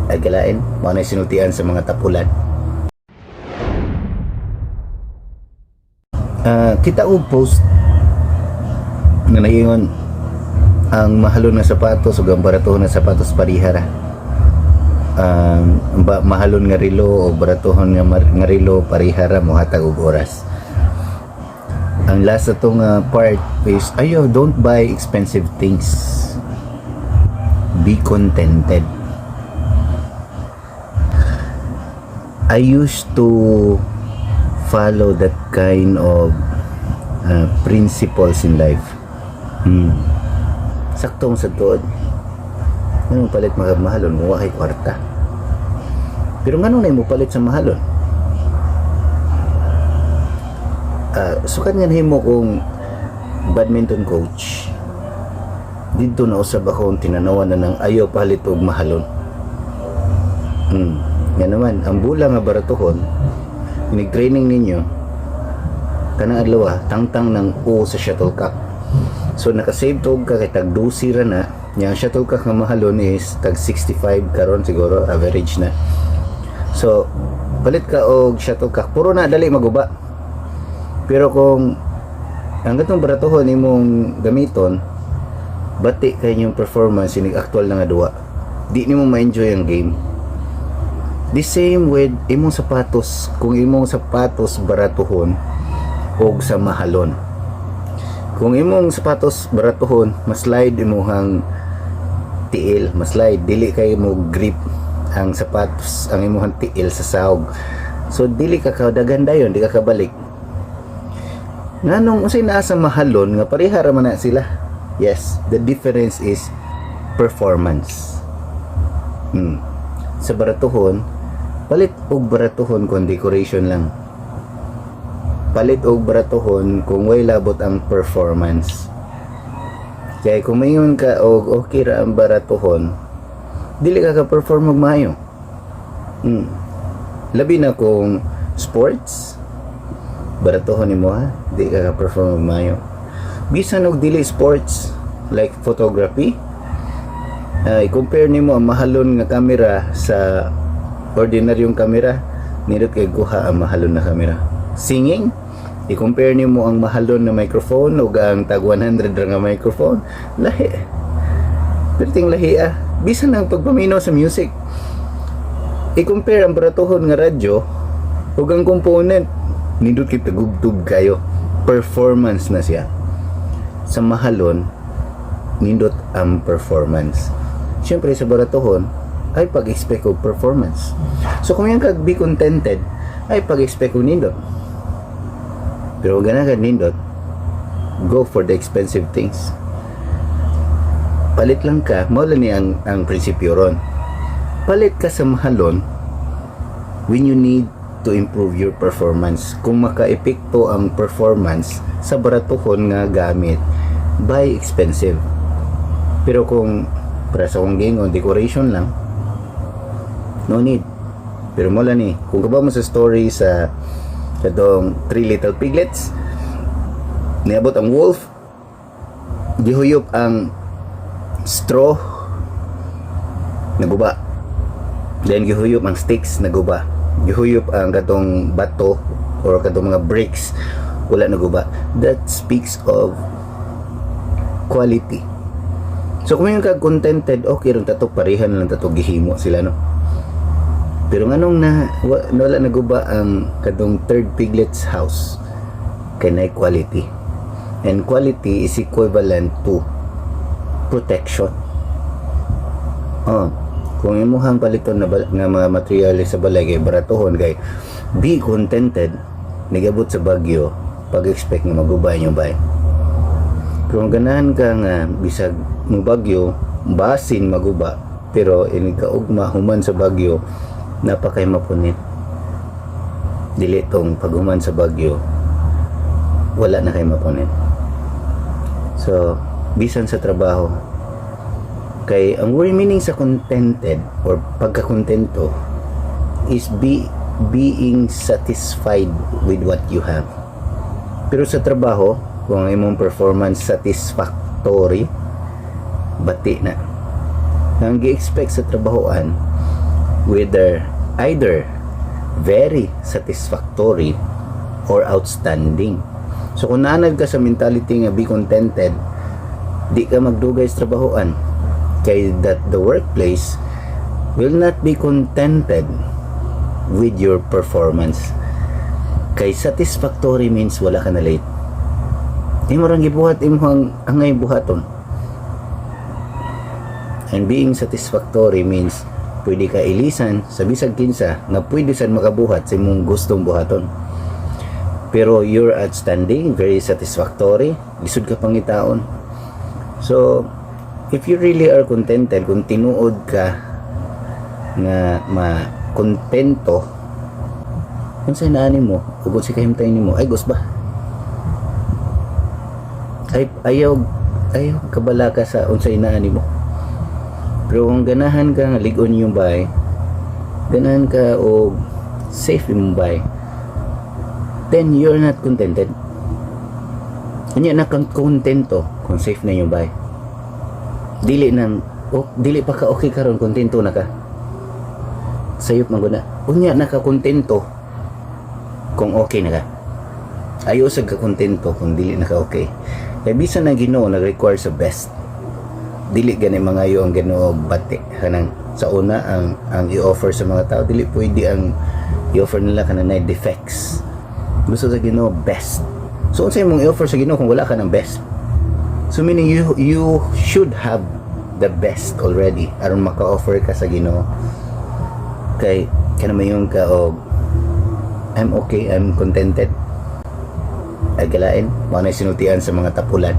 Ay kalain, mao na sinultian sa mga tapulan. Kita og post nga naingon ang mahalon nga sapatos ug ang baratuhon nga sapatos pareha ra. Mahalon nga relo o baratuhon nga relo pareha ra mohatag og oras. Ang last atong part is ayo, don't buy expensive things. Be contented. I used to follow that kind of principles in life. Saktong sa tuod. Anong palit mga mahalon? Wa kay kwarta. Pero nganong na mo palit sa mahalon? Sukat nga nahimo kong badminton coach. Dito na usab ako ang tinanawan na ng ayaw palit og mahalon. Nga naman, ang bula nga baratuhon, inig-training ninyo, kanang adlaw, tangtang ng O sa shuttlecock. So naka-save to ka kay tag 12 ra na. Yang shuttlecock nga mahalon is tag 65 karon siguro average na. So palit ka og shuttlecock, puro na dali maguba. Pero kung ang gatong baratuhon imong gamiton, bati kay inyong performance inig aktual na nga duwa. Di nimo ma-enjoy ang game. The same with imong sapatos, kung imong sapatos baratuhon og sa mahalon. Kung imong sapatos baratuhon, mas-slide imuhang tiil, mas-slide, dili kay mo grip ang sapatos, ang imuhang tiil sa sahog. So dili ka kadagan dayon, di ka kabalik. Nganong unsay naa sa mahalon nga pareha ra man na sila? Yes, the difference is performance. Sa baratuhon, palit og baratuhon kung decoration lang. Palit og baratuhon kung way labot ang performance. Kaya kung mayon ka og okay ra ang baratuhon, dili ka ka-perform og maayo. Labi na kung sports, baratuhon nimo ha, di ka ka-perform og maayo. Bisan og dili sports like photography, i-compare nimo ang mahalon nga kamera sa ordinaryong kamera, nindot kay kuha ang mahalon na kamera. Singing, i-compare nimo ang mahalon na microphone ug ang tag 100 ra nga microphone, lahi. Perting lahi ah. Bisan ang pagpaminaw sa music, i-compare ang baratuhon nga radyo ug ang component, nindot kay tagubtub kayo. Performance na siya. Sa mahalon, nindot ang performance. Siyempre sa baratuhon, ay pag-expect og performance. So kung yan kag be contented, ay pag-expect og nindot. Pero kung gana ka nindot, go for the expensive things. Palit lang ka, mao lang ni ang prinsipyo ron. Palit ka sa mahalon when you need to improve your performance. Kung maka-epekto ang performance sa baratuhon nga gamit, buy expensive. Pero kung para sa akong gingon, decoration lang, no need. Pero mo lang ni, kung kabaw mo sa story sa katong Three Little Piglets, niabot ang wolf, gihuyop ang straw, naguba. Then gihuyop ang sticks, naguba. Gihuyop ang katong bato or katong mga bricks, wala naguba. That speaks of quality. So kung yung kag contented, okay ron tato, parehan lang tato gihimo sila, no. Pero nganong na wala naguba ang katong third piglet's house? Kay na quality. And quality is equivalent to protection. Oh, kung imuhang paliton na nga mga materyales sa balay kay baratuhon kay be contented, nigabot sa bagyo, pag-expect nga maguba inyong balay. Kung ganahan ka nga bisag mo bagyo, basin maguba, pero inig ka ugma human sa bagyo, napakay mapunit. Dili tong paghuman sa bagyo, wala na kay mapunit. So, bisan sa trabaho, kay ang word meaning sa contented or pagkakontento is being satisfied with what you have. Pero sa trabaho, kung ang imong performance satisfactory, bati na. Ang gi-expect sa trabahoan, Whether either very satisfactory or outstanding. So kung naanad ka sa mentality nga be contented, di ka magdugay sa trabahoan kay that the workplace will not be contented with your performance. Kay satisfactory means wala ka na late. Imo rang gibuhat imong angay buhaton. And being satisfactory means pwede ka ilisan sa bisag kinsa nga pwede sad makabuhat sa imong gustong buhaton. Pero you're outstanding, very satisfactory, lisod ka pangitaon. So, if you really are contented, kung tinuod ka nga ma-kontento, unsay naa nimo ug unsay kahimtay nimo, ay gus ba? Ay ayaw ayaw kabalaka sa unsay naa nimo. Pero kung ganahan ka nga lig-on yung bay, ganahan ka og safe imong bay, then you're not contented. Unya na kang kontento kung safe na yung bay. Dili nang oh, dili pa ka okay karon, kontento na ka. Sayop man gud na. Unya na ka kontento kung okay na ka. Ayo sa ka kontento kung dili na ka okay. Kay bisan na Ginoo nag-require sa best. Dili gani mangayo ang Ginoo og bati kanang sa una ang i-offer sa mga tao, dili pwede ang i-offer nila kanang nay defects. Gusto sa Ginoo, best. So unsay imong i-offer sa Ginoo kung wala ka ng best? So meaning you should have the best already aron maka-offer ka sa Ginoo. Kay kana mayon ka og "I'm okay, I'm contented." Ay galain, mao na sinultian sa mga tapulan.